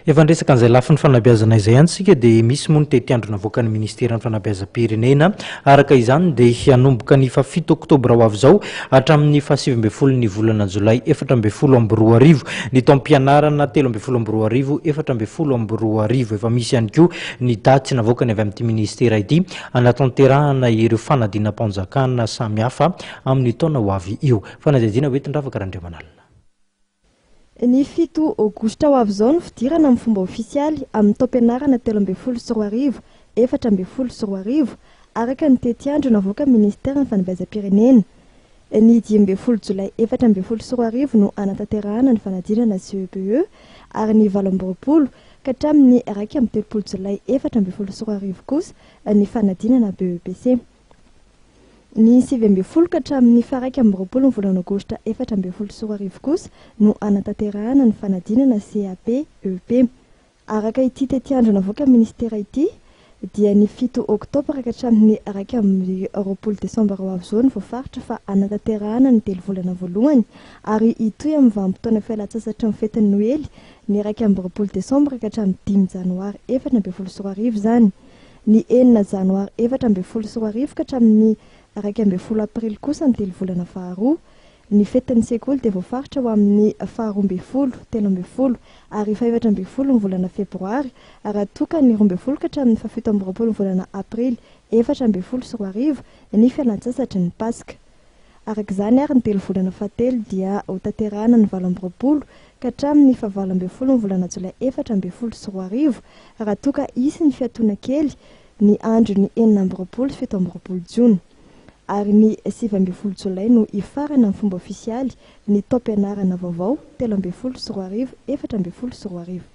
Efa niresaka an'izay lafiny fanabeazana izay ihany isika dia misy moa ny tetiandro navoakan'ny ministeran'ny fanabeazam-pirenena. Araka izany dia hanomboka ny fahafito oktobra ho avy izao hatramin'ny fahasivy ambin'ny folon'ny volana jolay 2014 ny taom-pianarana 2013 2014. Efa misy ihany koa ny daty navoakany avy amin'ity ministera ity hanatanterahana ireo fanadinam-panjakana samihafa amin'ny taona ho avy io. Fanadihadiana hoentin-dRavaka Randriamanalina. Ny fito aogositra ho avy izao no fidirana amin'ny fomba ofisialy amin'ny taom-pianarana 2013 2014, araka ny tetiandro navoakan'ny minisiteran'ny Fanabeazam-pirenena. Ny 15 jolay 2014 no hanatanterahana ny fanadinana CEPE ary ny 28 ka hatramin'ny 31 jolay 2014 kosa ny fanadinana BEPC. Ny 19 ka hatramin'ny faha-21 ny volana aogositra 2014 kosa no hanatanterahana ny fanadinana CAP EP. Araka ity tetiandro navoakan'ny minisitera ity dia ny fito oktobra ka hatramin'ny 21 desambra ho avy izao no voafaritra fa hanatanterahana ny telo volana voalohany ary hitohy amin'ny vanim-potoana fialantsasatry ny fetin'ny Noely ny 21 desambra ka hatramin'ny dimy janoary 2014 izany. Ny enina janoary 2014 ka hatramin'ny 11 aprily kosa ny telo volana faharoa. Ny fetin'ny sekoly dia voafaritra ho amin'ny faha-12, 13 ary faha-14 ny volana febroary raha toa ka ny 12 ka hatramin'ny faha-27 ny volana aprily 2014 ny fialantsasatry ny Paska. Araka izany ary ny telo volana fahatelo dia ho tanterahana ny 28 ka hatramin'ny faha-18 ny volana jolay 2014 raha toa ka hisy ny fiatoana kely ny andron'ny 26 sy 27 jona. Ary ny 19 jolay no hifarana amin'ny fomba ofisialy ny taom-pianarana vaovao 2013 2014.